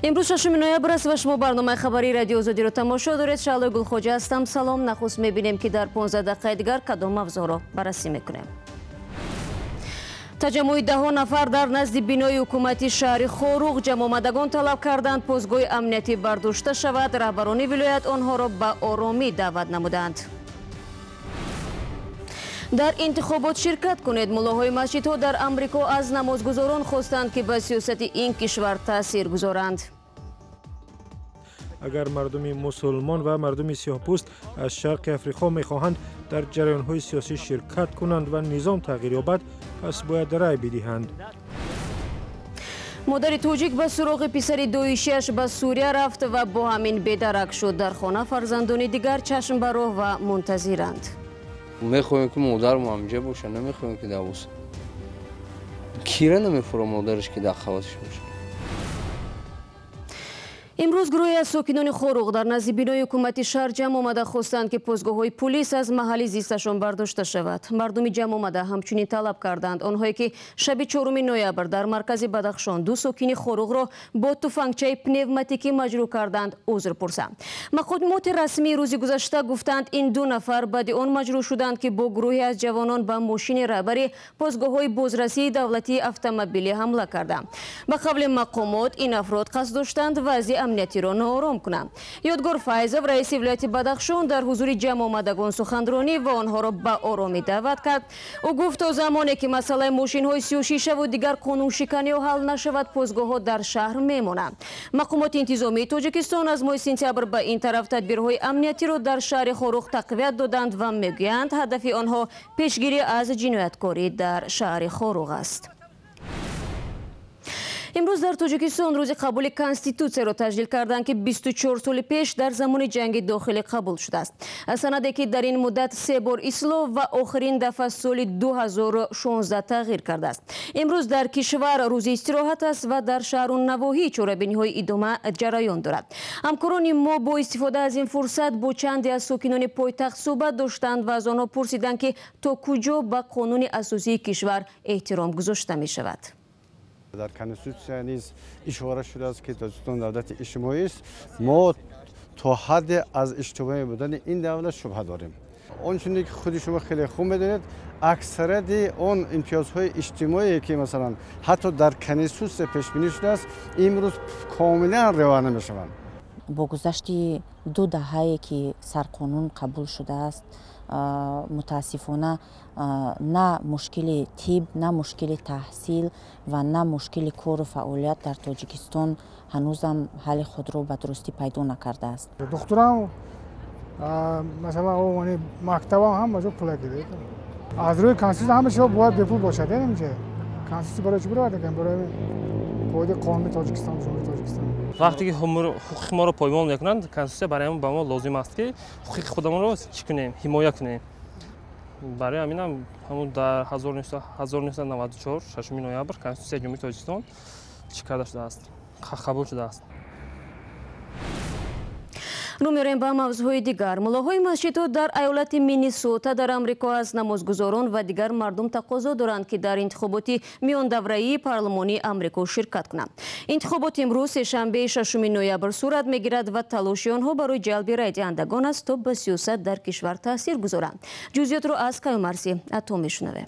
Имрӯз 6 ноябр аст ва шумо барномаи хабарии Радио Озодиро тамошо доред. Шаҳлои Гулхоҷа ҳастам. Салом. Нахуст мебинем, ки дар 15 дақиқаи дигар кадом мавзӯъро баррасӣ мекунем. Таҷаммуи даҳо нафар дар назди бинои ҳукумати шаҳри Хоруғ. Ҷамъомадагон талаб карданд, постгоҳи амниятӣ бардошта шавад. Раҳбарони вилоят онҳоро ба оромӣ даъват намуданд. Дар интихобот ширкат кунед. Муллоҳои масҷидҳо дар Амрико аз намозгузорон хостанд, ки ба сиёсати ин кишвар таъсир гузоранд. Агар мардуми мусулмон ва мардуми сиёҳпӯст аз Шарқи Африқо мехоҳанд дар ҷараёнҳои сиёсӣ ширкат кунанд ва низом тағйир ёбад, пас бояд рай бидиҳанд. Модари тоҷик ба суроғи писари доишиаш ба Сурия рафт ва бо ҳамин бедарак шуд. Дар хона фарзандони дигар чашм ба роҳ ва мунтазиранд. Мехоҳем, ки модармо ҳамҷа боша, намехоҳем, ки дар боса кира намефура, модараш ки дар қаваташ боша. Имрӯз гурӯҳе аз сокинони Хоруғ дар назди бинои ҳукумати шаҳр ҷамъ омада хостанд, ки постгоҳҳои пулис аз маҳалли зисташон бардошта шавад. Мардуми ҷамъ омада ҳамчунин талаб карданд, онҳое ки шаби 4 ноябр дар маркази Бадахшон ду сокини Хоруғро бо туфангчаи пневматикӣ маҷрӯҳ карданд, узр пурсанд. Мақомоти расмии рӯзи гузашта гуфтанд, ин ду нафар баъди он маҷрӯҳ шуданд, ки бо гурӯҳе аз ҷавонон ба мошини раҳбари постгоҳҳои бозрасии давлатии автомобилӣ ҳамла карданд. Ба қавли мақомот, ин афрод қасд доштанд вазъи амниятиро ноором кунанд. Ёдгор Файзов, раиси вилояти Бадахшон, дар ҳузури ҷамъомадагон суханронӣ ва онҳоро ба оромӣ даъват кард. Ӯ гуфт, то замоне ки масъалаи мошинҳои сиёҳшишаву дигар қонуншиканиҳо ҳал нашавад, постгоҳҳо дар шаҳр мемонанд. Мақомоти интизомии Тоҷикистон аз моҳи сентябр ба ин тараф тадбирҳои амниятиро дар шаҳри Хоруғ тақвият доданд ва мегӯянд, ҳадафи онҳо пешгирӣ аз ҷинояткорӣ дар шаҳри Хоруғ аст. Имрӯз дар Тоҷикистон рӯзи қабули Конститутсияро таҷлил карданд, ки 24 соли пеш дар замони ҷанги дохилӣ қабул шудааст. Санаде ки дар ин муддат се бор ислоҳ ва охирин дафъа соли 2016 тағйир кардааст. Имрӯз дар кишвар рӯзи истироҳат аст ва дар шаҳру навоҳӣ чорабиниҳои идома ҷараён дорад. Ҳамкорони мо бо истифода аз ин фурсат бо чанде аз сокинони пойтахт суҳбат доштанд ва аз онҳо пурсиданд, ки то куҷо ба қонуни асосии кишвар эҳтиром гузошта мешавад. Дар Конститутсия низ ишора шудааст, ки Тоҷикистон давлати иҷтимоӣ аст. Мо то ҳадде аз иҷтимоӣ будани ин давлат шубҳа дорем. Он чуне ки худи шумо хеле хуб медонед, аксарияти он имтиёзҳои иҷтимоие, ки масалан ҳатто дар Конститутсия пешбинӣ шудааст, имрӯз комилан риоя намешаванд. Бо гузашти ду даҳае, ки сарқонун қабул шудааст, мутаассифона, на мушкили тиб, на мушкили таҳсил ва на мушкили кору фаъолият дар Тоҷикистон ҳанӯзам ҳалли худро ба дурустӣ пайдо накардааст. Духтурам, масалан, мактабам ҳама ҷо пула гиред. Аз рӯи Конститутсия ҳама чиз бояд бепул бошад. Инҷа Конститутсия барои чӣ бировард? Барои қоидаи қонуни Тоҷикистон, Ҷумҳурии Тоҷикистон. Вақте ки ҳуқуқи моро поймол мекунанд, Конститутсия барои ба мо лозим аст, ки ҳуқуқи худамонро чӣ кунем, ҳимоя кунем. Барои ҳаминам ҳамун дар 1994 6 ноябр Конститутсияи Ҷумҳурии Тоҷикистон чӣ карда шудааст, қабул шудааст. Рӯ меорем ба мавзӯъҳои дигар. Муллоҳои масҷидҳо дар айолати Миннесота дар Амрико аз намозгузорон ва дигар мардум тақозо доранд, ки дар интихоботи миёндавраии парлумонии Амрико ширкат кунанд. Интихобот имрӯз, сешанбеи 6 ноябр, сурат мегирад ва талоши онҳо барои ҷалби райдиҳандагон аст, то ба сиёсат дар кишвар таъсир гузоранд. Ҷузъиётро аз Каюмарси Ато мешунавем.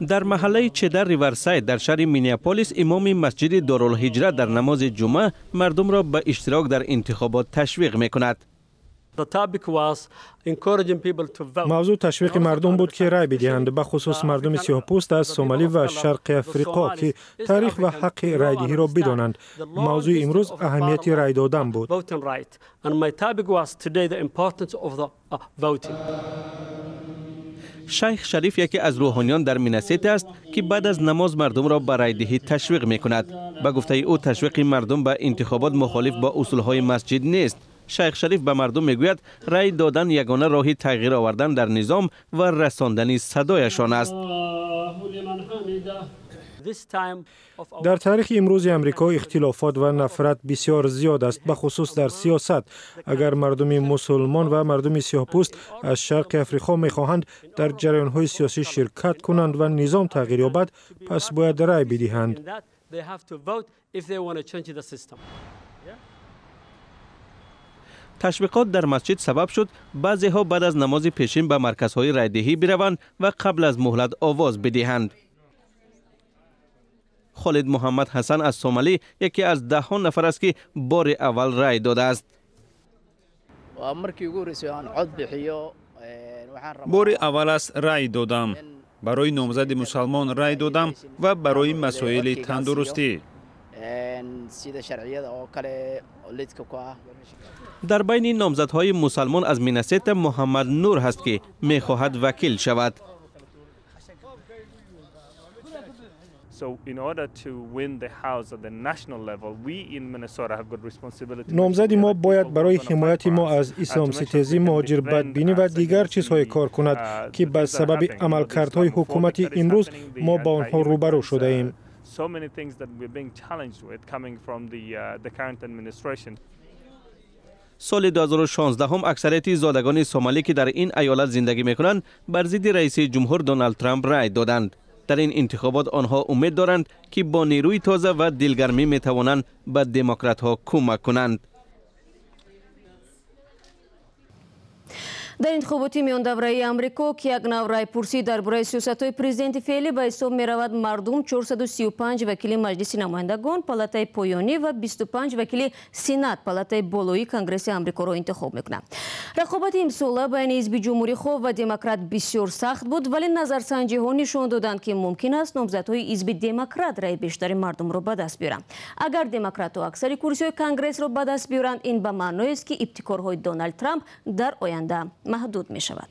Дар маҳаллаи Чедар Риварсайд дар шаҳри Миннеаполис имоми масҷиди Дорулҳиҷра дар намози ҷумъа мардумро ба иштирок дар интихобот ташвиқ мекунад. Мавзӯъ ташвиқи мардум буд, ки рай бидиҳанд, бахусус мардуми сиёҳпӯст аз Сомалӣ ва Шарқи Африқо, ки таърих ва ҳаққи райдиҳиро бидонанд. Мавзӯи имрӯз аҳамияти рай додан буд. Шайх Шариф яке аз рӯҳониён дар Миннесота аст, ки баъд аз намоз мардумро ба райдиҳӣ ташвиқ мекунад. Ба гуфтаи ӯ, ташвиқи мардум ба интихобот мухолиф бо усулҳои масҷид нест. Шайх Шариф ба мардум мегӯяд, рай додан ягона роҳи тағйир овардан дар низом ва расондани садояшон аст. Дар таърихи имрӯзи Амрико ихтилофот ва нафрат бисёр зиёд аст, бахусус дар сиёсат. Агар мардуми мусулмон ва мардуми сиёҳпӯст аз Шарқи Африқо мехоҳанд дар ҷараёнҳои сиёсӣ ширкат кунанд ва низом тағйир ёбад, пас бояд рай бидиҳанд. Ташвиқот дар масҷид сабаб шуд баъзеҳо баъд аз намози пешин ба марказҳои райдиҳӣ бираванд ва қабл аз муҳлат овоз бидиҳанд. Холид Муҳаммад Ҳасан аз Сомалӣ яке аз даҳҳо нафар аст, ки бори аввал рай додааст. Бори аввал аст рай додам. Барои номзади мусалмон рай додам ва барои масоили тандурустӣ. Дар байни номзадҳои мусалмон аз Миннесота Муҳаммад Нур ҳаст, ки мехоҳад вакил шавад. Номзади мо бояд барои ҳимояти мо аз исломситезӣ, муҳоҷирбадбинӣ ва дигар чизҳое кор кунад, ки ба сабаби амалкардҳои ҳукумати имрӯз мо ба онҳо рӯбарӯ шудаем. Соли 2016 аксарияти зодагони сомалӣ, ки дар ин айолат зиндагӣ мекунанд, бар зидди раиси ҷумҳур Доналд Трамп рай доданд. Дар ин интихобот онҳо умед доранд, ки бо нерӯи тоза ва дилгармӣ метавонанд ба демократҳо кӯмак кунанд. Дар интихоботи миёндавраи Амрико, ки як нав райпурсӣ дар бораи сиёсатҳои президенти феълӣ ба ҳисоб меравад, мардум 435 вакили Маҷлиси намояндагон, палатаи поёнӣ ва 25 вакили Сенат, палатаи болоии Конгресси Амрикоро интихоб мекунанд. Рақобати имсола байни ҳизби ҷумҳурихоҳ ва демократ бисёр сахт буд, вале назарсанҷиҳо нишон доданд, ки мумкин аст номзадҳои ҳизби демократ раи бештари мардумро ба даст биёранд. Агар демократҳо аксари курсиҳои Конгрессро ба даст биёранд, ин ба маъноест, ки ибтикорҳои Доналд Трамп дар оянда маҳдуд мешавад.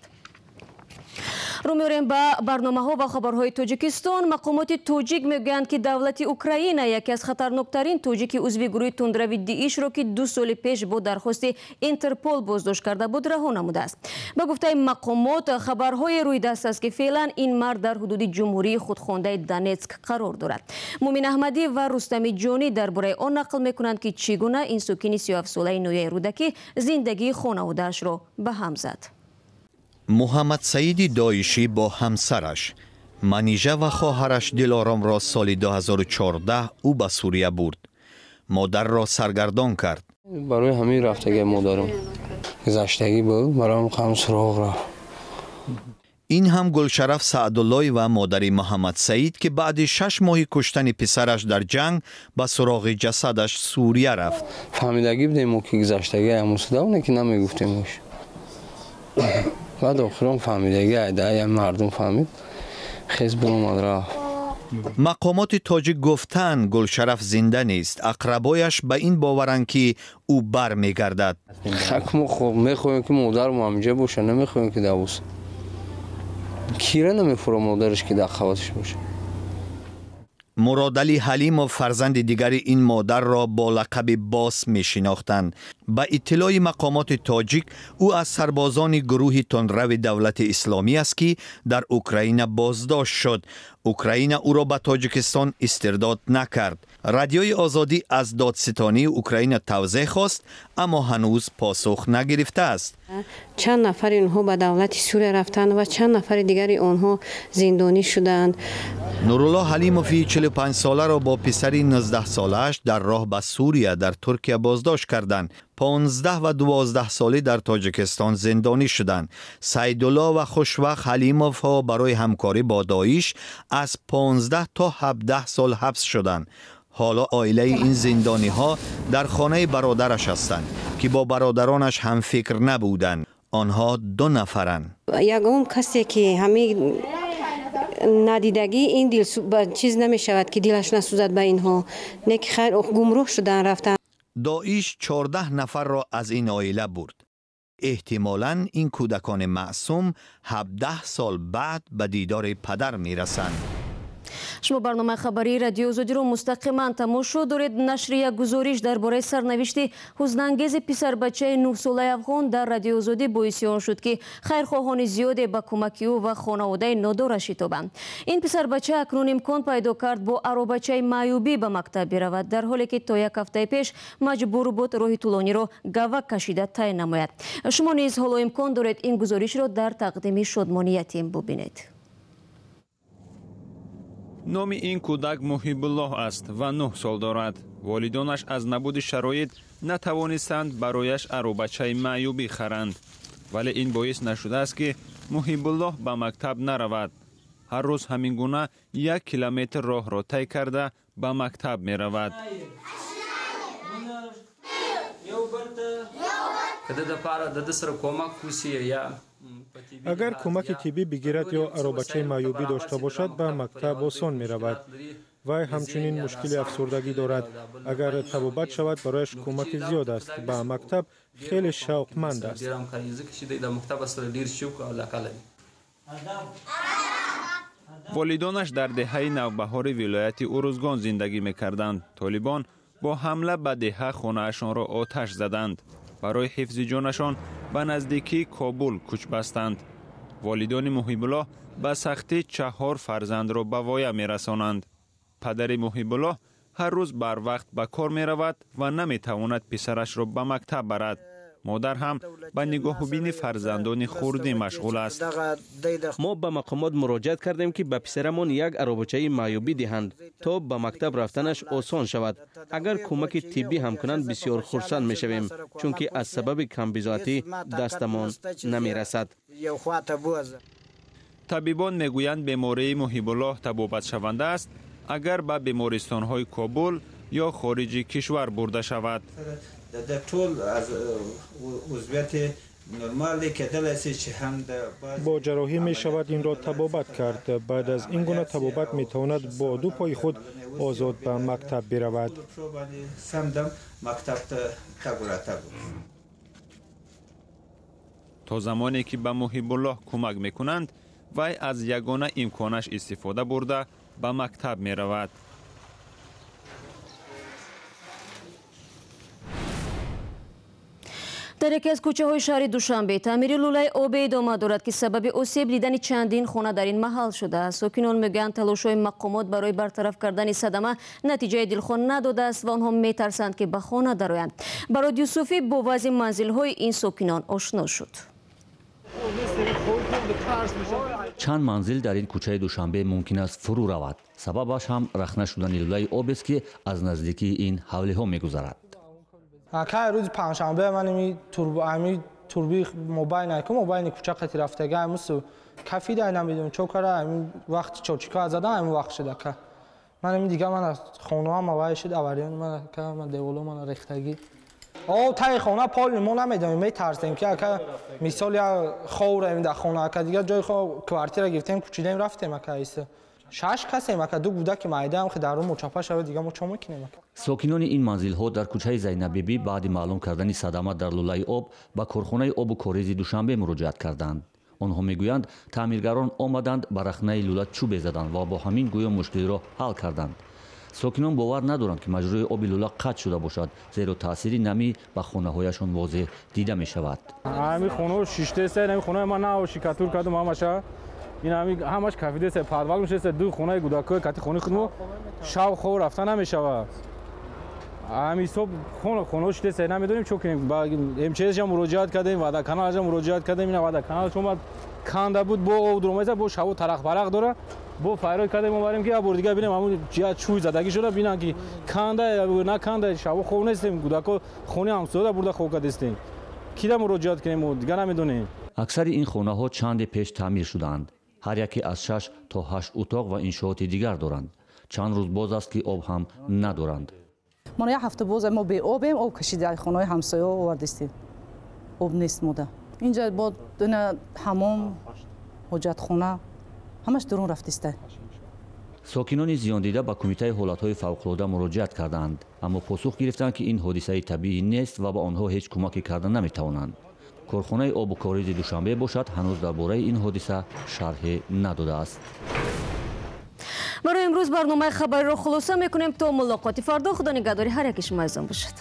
Рӯ меорем ба барномаҳо ва хабарҳои Тоҷикистон. Мақомоти тоҷик мегӯянд, ки давлати Украина яке аз хатарноктарин тоҷики узви гурӯҳи тундрави Диишро, ки 2 соли пеш бо дархости Интерпол боздошт карда буд, раҳо намудааст. Ба гуфтаи мақомот, хабарҳое рӯи даст аст, ки феълан ин мард дар ҳудуди ҷумҳурии худхондаи Донетск қарор дорад. Мумин Аҳмадӣ ва Рустами Ҷонӣ дар бораи он нақл мекунанд, ки чӣ гуна ин сокини 37-солаи ноҳияи Рӯдакӣ зиндагии хонаводаашро ба ҳам зад. Муҳаммад Саиди Доишӣ бо ҳамсараш Манижа ва хоҳараш Дилоромро соли 2014 ӯ ба Сурия бурд. Модарро саргардон кард. Барои ҳамин рафтагӣ модарам гузаштагӣ буд, бароям ҳам суроғ рафт. Ин ҳам Гулшараф Саъдуллоева, модари Муҳаммад Саид, ки баъди 6 моҳи куштани писараш дар ҷанг ба суроғи ҷасадаш Сурия рафт. Фаҳмидагӣ будем мо, ки гузаштагӣ ҳамусуда, ки намегуфтемш. Баъд охирон фаҳмидагӣ айда мардум фаҳмид, хез биромад рафт. Мақомоти тоҷик гуфтанд, Гулшараф зинда нест. Ақрабояш ба ин боваранд, ки ӯ бармегардад. Мо мехоҳем, ки модарам ҳаминҷа боша, намехоҳем, ки дар бошад. Кира намефурам модараш, ки дар қаваташ боша. Муродалӣ Ҳалимов, фарзанди дигари ин модарро бо лақаби Бос мешинохтанд. Ба иттилои мақомоти тоҷик, ӯ аз сарбозони гурӯҳи тундрави Давлати Исломӣ аст, ки дар Украина боздошт шуд. Украина ӯро ба Тоҷикистон истирдод накард. Радиои Озодӣ аз додситонии Украина тавзеҳ хост, аммо ҳанӯз посух нагирифтааст. Чанд нафари онҳо ба давлати Сурия рафтанд ва чанд нафари дигари онҳо зиндонӣ шуданд. Нурулло Ҳалимови 45-соларо бо писари 19-солааш дар роҳ ба Сурия дар Туркия боздошт карданд. 15 ва 12 солӣ дар Тоҷикистон зиндонӣ шуданд. Сайдулло ва Хушвақт Ҳалимовҳо барои ҳамкорӣ бо Доиш аз 15 то 17 сол ҳабс шуданд. Ҳоло оилаи ин зиндониҳо дар хонаи бародараш ҳастанд, ки бо бародаронаш ҳамфикр набуданд. Онҳо 2 нафаранд. Ягон касе ки ҳамин надидагӣ ин дил чиз намешавад, ки дилаш насӯзад ба инҳо. Не ки хайр гумроҳ шудан рафтанд. Доиш 14 нафарро аз ин оила бурд. Эҳтимолан ин кӯдакони маъсум 17 сол баъд ба дидори падар мерасанд. Шумо барномаи хабарии Радиои Озодиро мустақиман тамошо доред. Нашри як гузориш дар бораи сарнавишти ҳузнангези писарбачаи 9-солаи афғон дар Радиои Озодӣ боиси он шуд, ки хайрхоҳони зиёде ба кӯмаки ӯ ва хонаводаи нодора шитобанд. Ин писарбача акнун имкон пайдо кард бо аробачаи маъюбӣ ба мактаб биравад, дар ҳоле ки то як ҳафтаи пеш маҷбур буд роҳи тӯлониро гавак кашида тай намояд. Шумо низ ҳоло имкон доред ин гузоришро дар тақдими Шодмони Ятим бубинед. Номи ин кӯдак Муҳибуллоҳ аст ва 9 сол дорад. Волидонаш аз набуди шароит натавонистанд барояш аробачаи маъюбӣ харанд. Вале ин боис нашудааст, ки Муҳибуллоҳ ба мактаб наравад. Ҳар рӯз ҳамин гуна 1 километр роҳро тай карда ба мактаб меравад. Агар кӯмаки тиббӣ бигирад ё аробачаи маъюбӣ дошта бошад, ба мактаб осон меравад. Вай ҳамчунин мушкили афсурдагӣ дорад. Агар табобат шавад, барояш кӯмаки зиёд аст. Ба мактаб хеле шавқманд аст. Волидонаш дар деҳаи Навбаҳори вилояти Урузгон зиндагӣ мекарданд. Толибон бо ҳамла ба деҳа хонаашонро оташ заданд. Барои ҳифзи ҷонашон ба наздикии Кобул кӯч бастанд. Волидони Муҳибуллоҳ ба сахтӣ 4 фарзандро ба воя мерасонанд. Падари Муҳибуллоҳ ҳар рӯз барвақт ба кор меравад ва наметавонад писарашро ба мактаб барад. Модар ҳам ба нигоҳубини фарзандони хурдӣ машғул аст. Мо ба мақомот муроҷиат кардем, ки ба писарамон як аробачаи маъюбӣ диҳанд, то ба мактаб рафтанаш осон шавад. Агар кӯмаки тиббӣ ҳам кунанд, бисёр хурсанд мешавем, чунки аз сабаби камбизоатӣ дастамон намерасад. Табибон мегӯянд, бемории Муҳибуллоҳ табобатшаванда аст, агар ба бемористонҳои Кобул ё хориҷи кишвар бурда шавад. Бо ҷарроҳӣ мешавад инро табобат кард. Баъд аз ин гуна табобат метавонад бо ду пои худ озод ба мактаб биравад. То замоне ки ба Муҳибуллоҳ кӯмак мекунанд, вай аз ягона имконаш истифода бурда ба мактаб меравад. Дар яке аз кӯчаҳои шаҳри Душанбе таъмири лӯлаи обе идома дорад, ки сабаби осеб дидани чандин хона дар ин маҳал шудааст. Сокинон мегӯянд, талошҳои мақомот барои бартараф кардани садама натиҷаи дилхоҳ надодааст ва онҳо метарсанд, ки ба хона дароянд. Барод Юсуфӣ бо вазъи манзилҳои ин сокинон ошно шуд. Чанд манзил дар ин кӯчаи Душанбе мумкин аст фурӯ равад. Сабабаш ҳам рахна шудани лӯлаи обест, ки аз наздикии ин ҳавлиҳо мегузарад. Кай рӯзи панҷшанбе ман ами турби мобайн ку мобайни кӯча қати рафтага амусу кафида намедонам чо кара, ами вақти чочика задан ами вақт шуда ка. Ман ами дига ман хонаам авай шуд авариён ман ка ман деволо ман рехтагӣ. О таи хона пол мо намедонем, метарсем ки ака мисол я ховраем дар хона, ака дигар ҷои хов квартира гирифтем, кӯчидаем рафтем ака иса. 6 касем ака, ду гудаки майдаам ки дар рӯ чапа шава, дига мо чо мекунем ака. Сокинони ин манзилҳо дар кӯчаи Зайнабибӣ баъди маълум кардани садама дар лӯлаи об ба корхонаи обу коризи Душанбе муроҷиат карданд. Онҳо мегӯянд, таъмиргарон омаданд, ба рахнаи лӯла чӯбе заданд ва бо ҳамин гӯё мушкилиро ҳал карданд. Сокинон бовар надоранд, ки маҷрои оби лӯла қатъ шуда бошад, зеро таъсири намӣ ба хонаҳояшон возеҳ дида мешавад. Ҳамин хонаҳо шиштеста, ҳамин хонаи ман нав шикатур кардам ҳамаша. Ин ҳамаш кафидеста, подвал мешеста, ду хонаи гудакҳои кати хонаи худмо шав хов рафта намешавад. Ҳамин ҳисоб хонаҳо шиштеста, намедонем чо кунем. Ба МЧС-ам муроҷиат кардем, водоканалам муроҷиат кардем, ина водоканалш омад, канда буд, бо об дуромеса, бо шаву тарақ-парақ дора. Бо файрод кардем, омадем ки як бор дигар бинем ҳамун ҷиҳат чӯй задагӣ шуда, бинам ки канда наканда, шаву хов нестем, гудакҳо хонаи ҳамсояда бурда хов кардестем. Кида муроҷиат кунем, мо дигар намедонем. Аксари ин хонаҳо чанде пеш таъмир шудаанд. Ҳар яке аз 6 то 8 утоқ ва иншооти дигар доранд. Чанд рӯз боз аст, ки об ҳам надоранд. Мо як ҳафта боз мо беобем, об кашида хонаҳои ҳамсояҳо овардистем. Об нест мода. Инҷа бо ҳамом, ҳоҷатхона ҳамаш дурун рафтиста. Сокинони зиёндида ба кумитаи ҳолатҳои фавқулода муроҷиат карданд, аммо посух гирифтанд, ки ин ҳодисаи табиӣ нест ва ба онҳо ҳеҷ кӯмаке карда наметавонанд. Корхонаи обу коризи Душанбе бошад, ҳанӯз дар бораи ин ҳодиса шарҳе надодааст. Барои имрӯз барномаи хабариро хулоса мекунем. То мулоқоти фардо, худо нигаҳдори ҳар яки шумо азизон бошад.